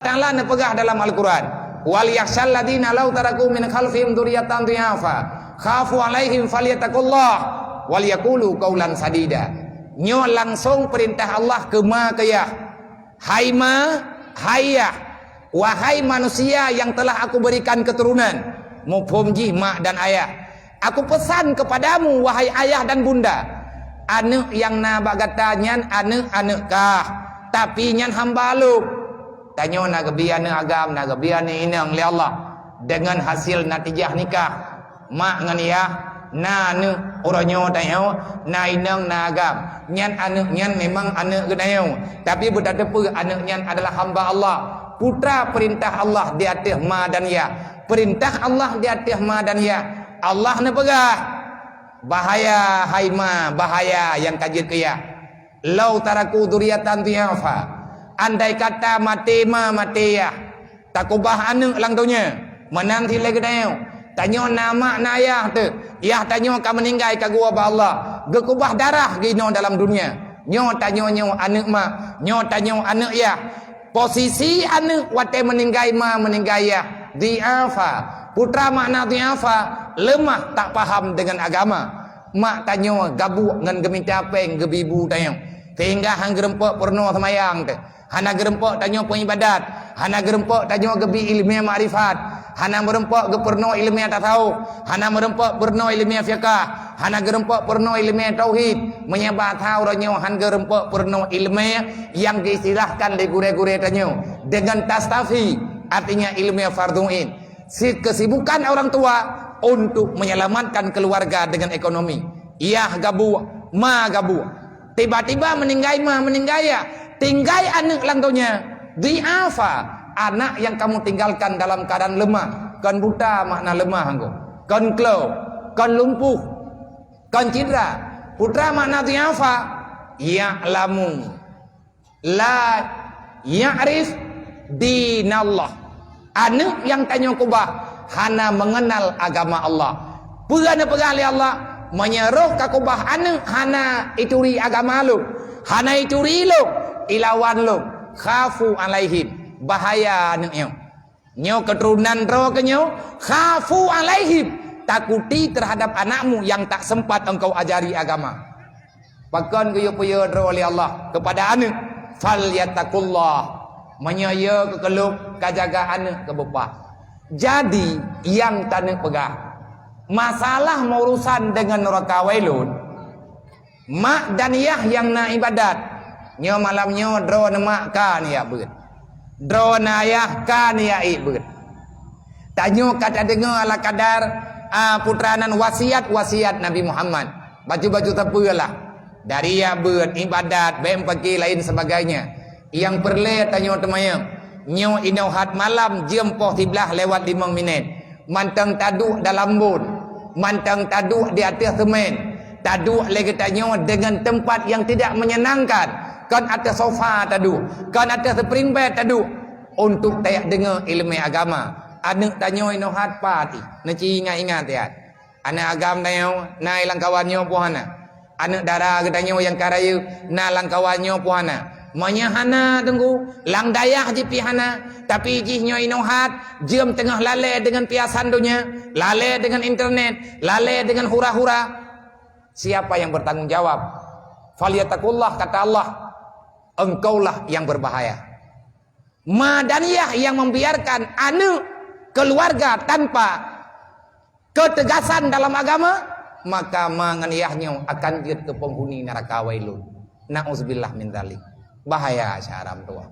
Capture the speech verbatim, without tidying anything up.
Taala neupeugah dalam Al-Quran, "Wal yakhshal ladzina law taraku min khalfihim dzurriyyatan dhi'afa khafu 'alaihim falyattaqullah wal yaqulu qaulan sadida." Nyoe langsong peurintah Allah keu ma keu yah. Hai ma, hai yah, wahai manusia yang telah Aku berikan keturunan, muphom jih mak dan ayah. Aku pesan kepadamu, wahai ayah dan bunda, aneuëk nyang na bak gata nyan aneuëk-aneuëk kah, tapi nyan hamba Lôn. Tanyoe na geubi aneuëk agam, na geubi aneuëk inong lé Allah deungon hasil natijah nikah. Mak ngon yah na aneuëk, uroe nyoe tanyoe na inong na agam. Nyan aneuëk nyan memang aneuëk geutanyoe, tapi beutateupeue aneuëk nyan adalah hamba Allah, putra perintah Allah di ateueh ma dan yah. Perintah Allah di ateueh ma dan yah. Allah neupeugah, "Bahaya, hai ma, bahaya nyang ka jeuet keu yah. Lau taraku dzurriatan dhi'afa." Andai kata maté ma, maté yah, takubah aneuëk lam donya, meunan cit lé geutanyoe. Tanyoe na mak na yah teuh. Yah tanyoe ka meuninggai ka geuwoe bak Allah. Geukubah darah geunoe dalam dunia. Nyoe tanyoe nyoe aneuëk mak, nyoe tanyoe aneuëk yah. Posisi aneuëk watée meuninggai ma, meuninggai yah, dhi'afa. Putra makna dhi'afa, leumah tak paham deungon agama. Mak tanyoe gabuek ngon geumita péng geubi bu tanyoe, sehingga han geurumpok peurunoe seumayang teuh, hana geurumpok tanyoe peuibadat, hana geurumpok tanyoe geubi iéleumé makrifat, hana meurumpok geupeurunoe iéleumé tasawuf, hana meurumpok peurunoe iéleumé fiqah, hana geurumpok peurunoe iéleumé tauhid. Meunyoe bak that uroe nyoe han geurumpok peurunoe iéleumé nyang geuistilahkan lé gurée-gurée tanyoe deungon tastafi, artinya iéleumé fardhu ain. Si kesibukan orang tua untuk menyelamatkan keluarga dengan ekonomi. Yah gabuek, ma gabuek. Tiba-tiba meuninggai ma, meuninggai yah, tinggai aneuëk lam donya. Dhi'afa, anak yang kamu tinggalkan dalam keadaan lemah. Kon buta makna lemah anggo. Kon klo, kon lumpuh, kon cidra. Putra makna dhi'afa, ya'lamu la ya'rif dinallah. Aneuëk nyang tanyoe kubah hana meungenal agama Allah. Peue neupeugah lé Allah, "Meunyoe roh ka kubah aneuëk hana ituri agama Lôn, hana ituri Lôn, ilawan Lôn, khafu 'alaihim." Bahaya aneuëk nyoe. Nyoe keuturonan droe keu nyoe, khafu 'alaihim, takuti terhadap anakmu yang tak sempat engkau ajari agama. Pakon geuyue peuyue droe lé Allah keupada aneuëk, "Falyattaqullah." Meunyoe yö keukeulok ka jaga aneuëk keu beupah. Jadi, nyang taneuk peugah, masalah meurusan deungon nuraka wailun, mak dan yah nyang na ibadat, nyoe malam nyoe droe neumak ka neujak beuet. Droe na yah ka neujak ék beuet. Tanyoe ka tadeungoe ala kadar, a, putra nan wasiat-wasiat Nabi Muhammad. Bacut-bacut sapeue lah. Dari jak beuet, ibadat, bèk meupaké laén sebagainya. Nyang peureulèe tanyoe teumanyong, nyoe inoe hat malam jeuem poh siblaih lewat limong minét. Mantong taduek dalam bon, mantong taduek di ateueh seumén, taduek lé geutanyoe deungon teumpat nyang tidak menyenangkan, kon ateueh sofa taduek, kon ateueh spring bed taduek, untuk tajak deungoe ileumèe agama. Aneuk tanyoe inoe hat pat jih, neuci ingat-ingat that. Aneuk agam tanyoe na i lam kawan nyoe peue hana? Aneuk dara geutanyoe nyang ka rayeuk na lam kawan nyoe peue hana? Meunyoe hana, Teungku, lam dayah jih pih hana, tapi jih nyoe inoe hat jeuem teungoh lalè deungon piasan donya, lalè deungon internet, lalè deungon hura-hura. Siapa yang bertanggung jawab? "Falyattaqullah," kata Allah, "engkaulah yang berbahaya." Ma dan yah yang membiarkan aneuk keluarga tanpa ketegasan dalam agama, maka ma ngon yah nyoe akan jeuet keu penghuni neraka wailun. Na'udzubillah min dzalik. Bahaya syedara meutuwah.